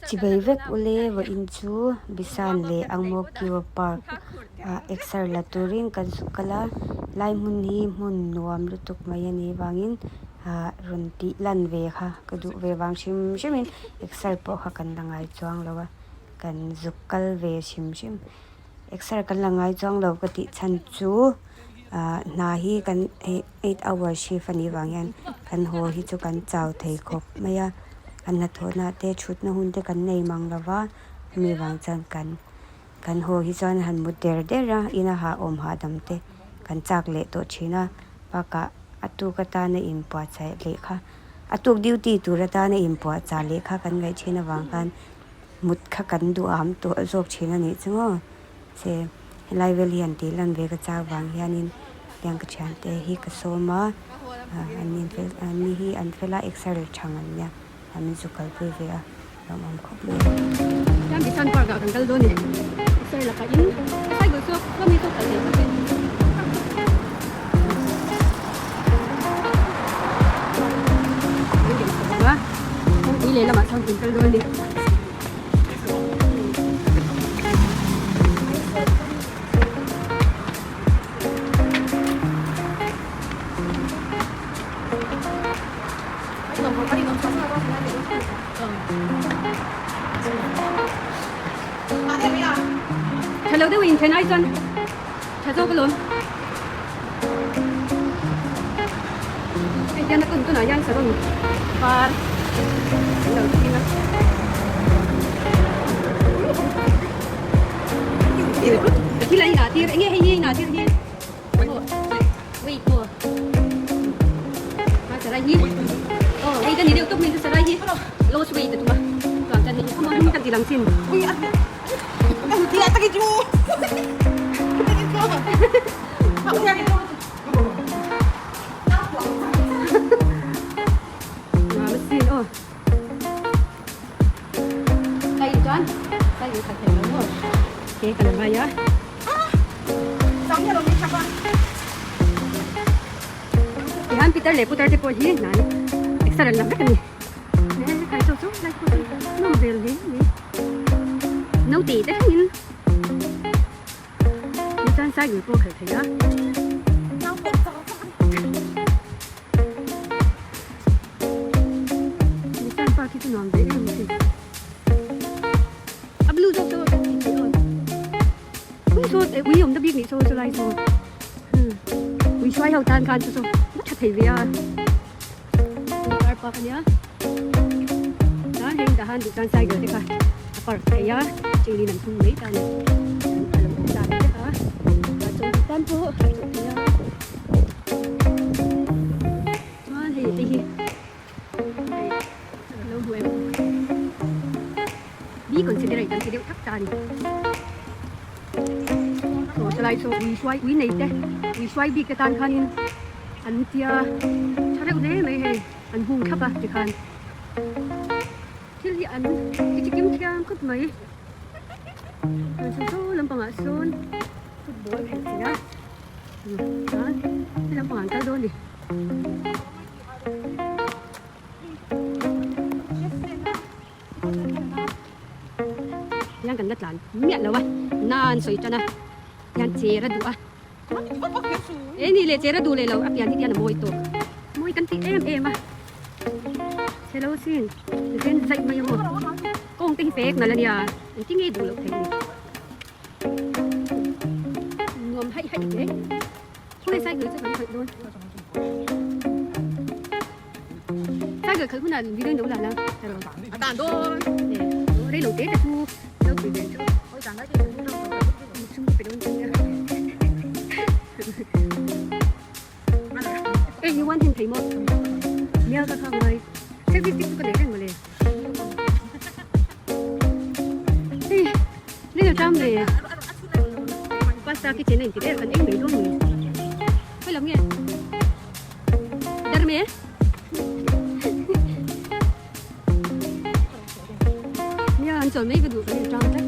Chibei vek ule vawiin chu Bisan leh Angmawkio Park ah exer la turin kan zuk kal a, lai hmun hi hmun nuam lutuk mai a nih vangin ah rawn tih lan ve kha ka duh ve vang hrim hrimin exer pawh kha kan la ngai chuang lo a, kan zuk kal ve hrim hrim. Exer kan la ngai chuang lo ka tih chhan chu ah hna hi kan hei eight hour shift a nih vang hian kan haw hi chu kan chau thei khawp mai a kan hnathawhna te thutna hun te kan nei mang lo va mi vang chuan kan kan haw hi chuan han mut der der a ina hah awm hahdam te kan chak leh tawh thin a bakah a tuk atana inpuahchah lehkha a tuk duty tur atana inpuahchah lehkha kan ngaih thin avang khan. Mut kha kan duham tawh zawk thin a nih chu maw? Che helai vel hi han tih lan ve ka chak vang hianin tiang ka thiante hi ka sawm a, an in fel an ni hi an fel a exer thang an nia an min zuk kalpui ve a lawmawm khawp mai. Tiang Bisan Park ah kan kal dawn a ni. Exer lakah in ka cycle chu khawmi chu kal thei khawp e. Kawngpui leh lamah chuan kan kal dawn a ni. Tha lo deuh in then ai chuan tha zawk alawm. Hei hian a tawn tunah hian saron var an lo ching a. Thil a inah tir enge hei hi a inah tir hi wait maw a sarai hi aw wait a ni deuh tawp mai chu sarai hi lost weight a tum a chuan chuan hei hi khawmaw kan ti lang chin. Tihian pitar leh putar te pawh hi hnai exer an la vek a ni. Naute te thlengin chuan cycle pawh a khalh thei a. Nisan park hi chu nuam ve em asin. A blue zawk chu ui saw ui awmna bik nih saw chu lai saw ui hruai ho tan khan chu saw a tha thei ve a. Car park ania chuan heng tah han duh chuan cycle te kha a park thei a chilin an thung mai ta a ni a lo awm ta vek a a chaw duh tan pawh a chawh thei a chuan hei te hi hei ka lo hmu em be considerate an ti deuh thak ta a ni saw chalai saw ui hruai ui nei te ui hruai bik te tan khanin an tia tha reuh hle mai hei an hung thlap a tikhan thil hi an ti chikim thiam khawp mai chuan saw saw lampangah sawn football khelh theih a chuan he lampangah an kal dawn a ni. Hian kan la tlan miah lo a nan sawi tan a hian cher a duh a e ni leh cher a duh leh lo a pian hi tian a mawi tawk mawi kan ti em em a chhelo sin zen zaih mai a maw kawng te hi fek nalh a nia engtin nge duh loh theih ni nuam haih haih hle khawnge cycle chu kan khalh dawn. Tiger khalh hunah video in lo la la A tan dawn. Rei lo te te chu lo pui ve chu. Oi tan lai te chu lo Sum pe dawn chu nia. Ei ni one hand thei maw. Nia ka kha ngai. Selfie stick chu ka nei reng mawle. Ei ni lo tam le. Pasta kitchen a inti der kan ei mai dawn ni. Hoi lam nge. Darme Nia an chawl mai ka duh ka nih tang tlat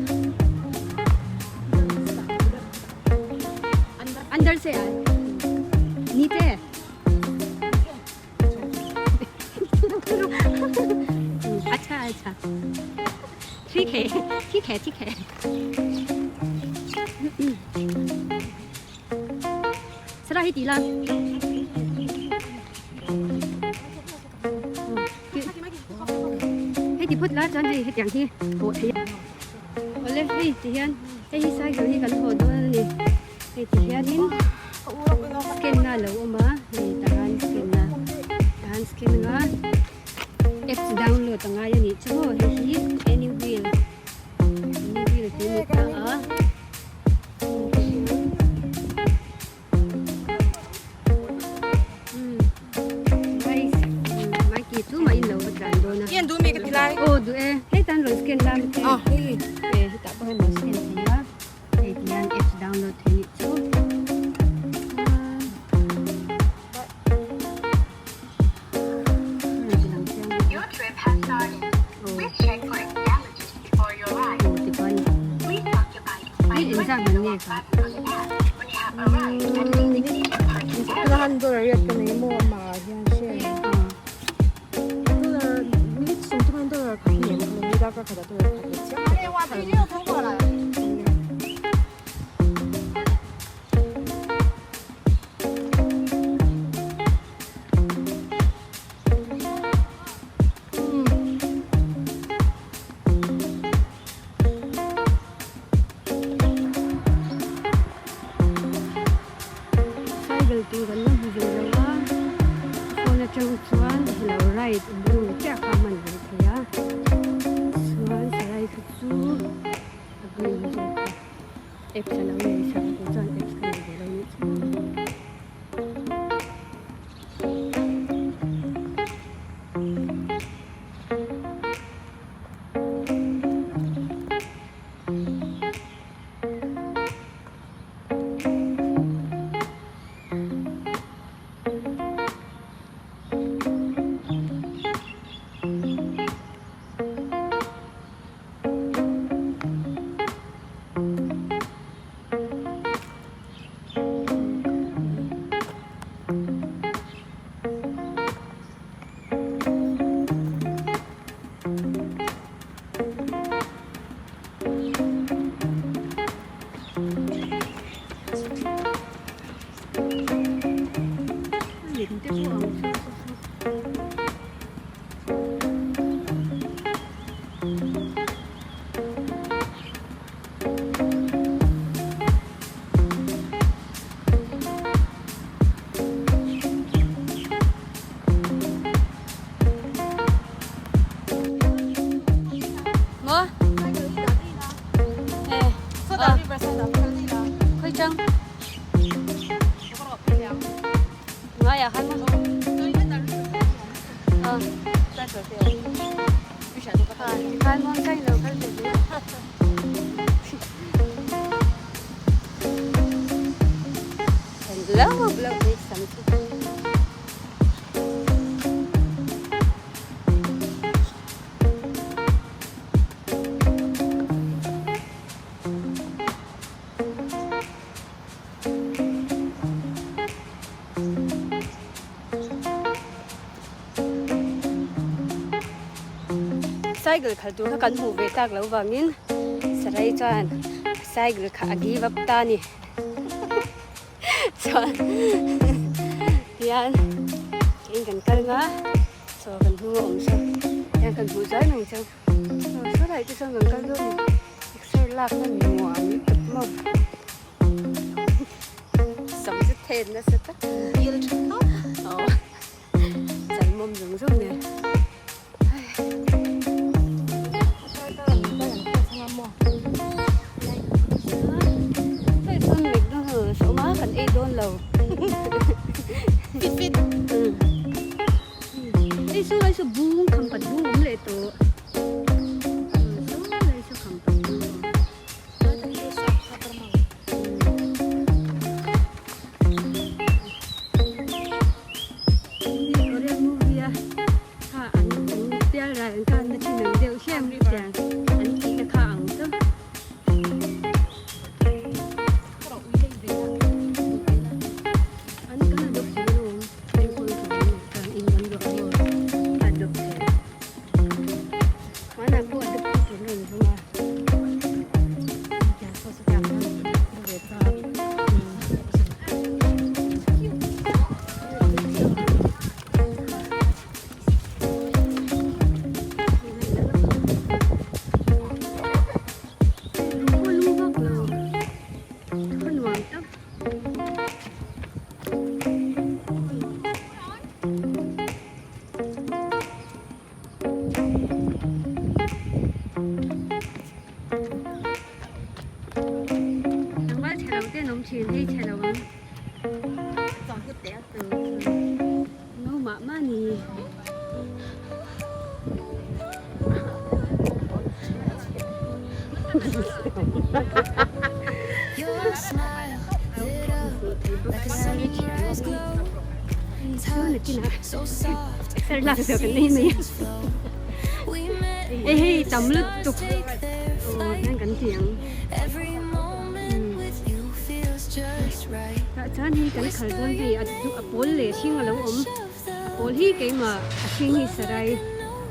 Andar se a Niche Acha acha. Thi khe thi khe thi khe Sara hi ti la. Hei ti phawt la chuan hei hetiang hi hawh theih a. Awle hei ti hian hei hi cycle hi kan haw dawn a ni. Hei ti hianin scan na a lo awm a hei tahan scan na tahan scan anga apps download a ngai a nih chu maw hei hi any wheel any wheel tih a ni ta a. Ian duh mi ka ti lai. Aw duh e. Hei tan rawn scan la mi te. Ah hei. E hetah pawh hian rawn scan thei a. Hei ti hian apps download thei nih chu. Your trip has started. Please check for any damages before your ride. Aw ti khan. Please park your bike by Hei engzah pressing man the nge lock kha. button on the app when you have arrived at the designated parking area. Lahan dollar riat ka nei maw amah hian share. Dollar minute sawm te khan dollar khat hi em kha ni darkar khatah dollar khat leh chiang tak a. Cycle tur kan la hmu ve lo a, phone atang chuan hilo ride blue chiah kha a hman ve thei a, chuan sarai kha chu a green zawk a, apps a lo nei sak tur chuan apps ka nei ve lo nih chu. Lem te pawh ang chu chu chu. Maw? Khawi chang? Ngaiah khan maw? Tikhan maw kai lo kal ve ve. Lo lo mai sam chu. Cycle khalh tur kha kan hmuh ve tak loh vangin Sarai chuan cycle kha a give up ta a ni. Chuan tihian in kan kal nga chaw kan hnung a awm saw hian kan hmuh zai mai chang saw lai te chuan kan kal dawn a ni exer lak na nuam lutuk maw sam chu then nasa tak Dil tha khawp aw chalmawm zawng zawng nen. Kan ei dawn lo Fit fit Hei saw lai saw bung kham pat bung awm leh tawh saw lai saw kham pat bung awm. Korean movie a kha an an pial rai an khan na thin ang deuh hliam tiang an tih na kha ang chu. An kan adopt thei alawm enkawl tur an neih chuan in kan luah maw a adopt thei. Hmanah pawh adopt tu tur rawn zawng a. Exer lak zawk an nei mai a hei hei tam lutuk aw hian kan ti ang tah chuan hei kan khal dawn hei a pawl leh hring a lo awm a pawl hi keimah a hring hi sarai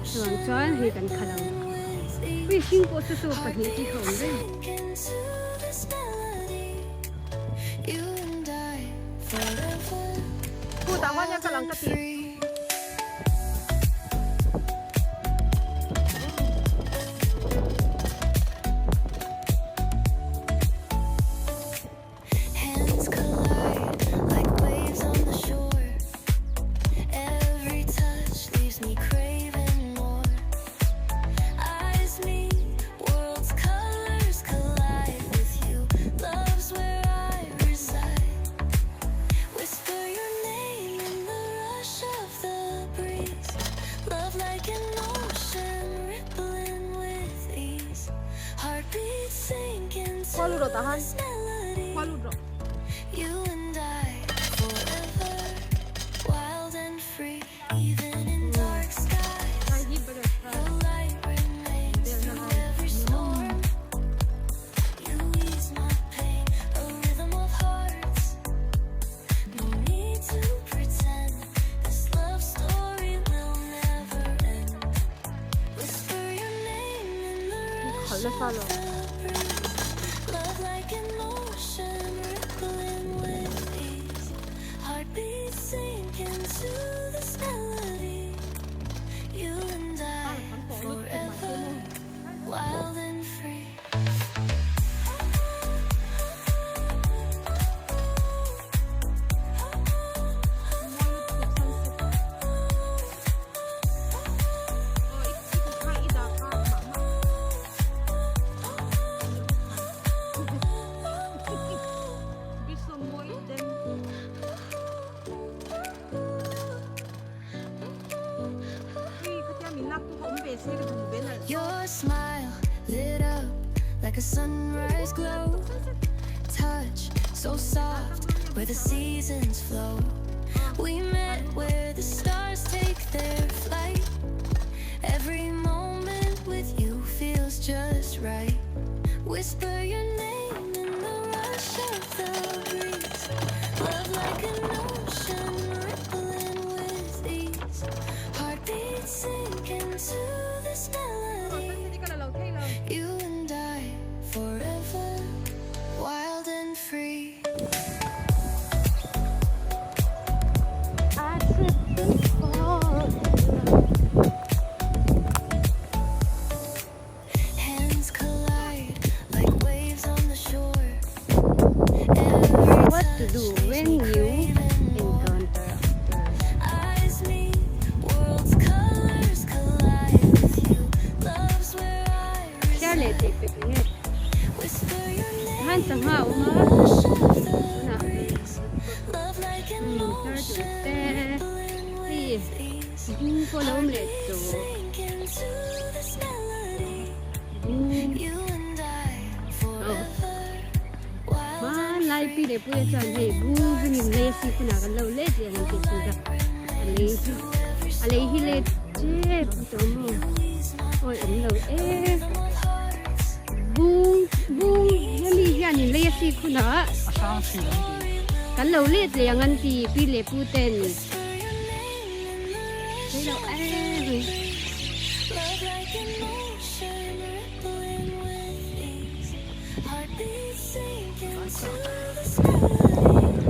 chuvang chuan hei kan khal ang ui hring pawh saw saw pahnih te kha a awm reng. Your smile lit up like a sunrise glow. Touch so soft where the seasons flow. We met where the stars take their flight. Every moment with you feels just right. Whisper your name in the rush of the breeze. Love like an ocean rippling with ease. Heartbeats sink into this melody. You and I forever, wild and free. Hands collide like waves on the shore. Every What to touch do leaves when me you craving more. encounter a Eyes meet, worlds colors collide with you. Love's where I Share leh reside. teh pek nge. Whisper your Han name sangha in a awm the a rush of the tunah breeze. Love like an turtle ocean te rippling hei with ease. hming pawh a lo awm leh Heartbeats tawh sink into this melody. bung You and I forever, wild and hmanlai pi free. leh puia chuan hei Even in bung dark zawngin lei a skies, si hunah kan lo let leh ang tih your chu light ka a lei remains hi through every a lei hi storm. let tep tawh maw You ease my awi awm pain, lo a e rhythm of hearts. bung No bung need hemi to hianin lei a si pretend hunah this love story will kan lo never let leh ang an ti end. pi leh pu ten Whisper your name in the Sei rush lo of e the ui breeze. Love like an ocean rippling with ease. Heartbeats sink into this melody.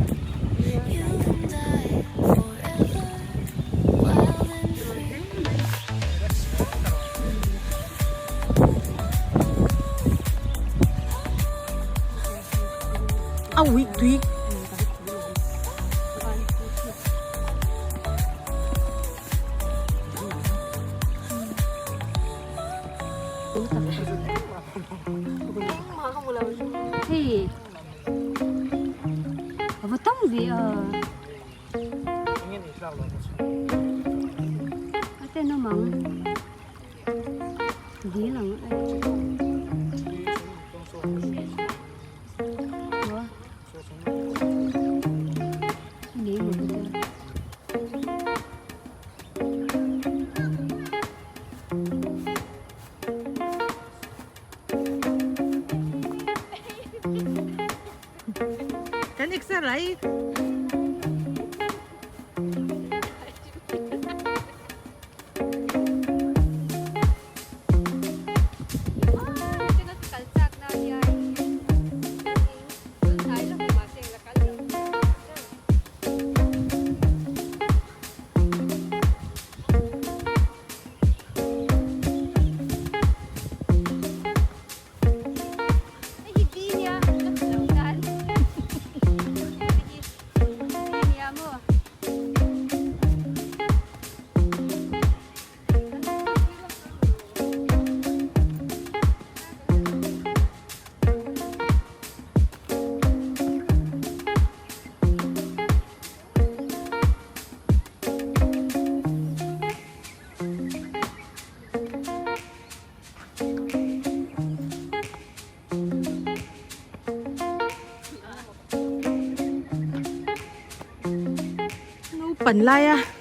You and I forever, wild and free. A ui tui Hei a va tam ve a a ten awm ang dil ang. 来。 Naupan laia.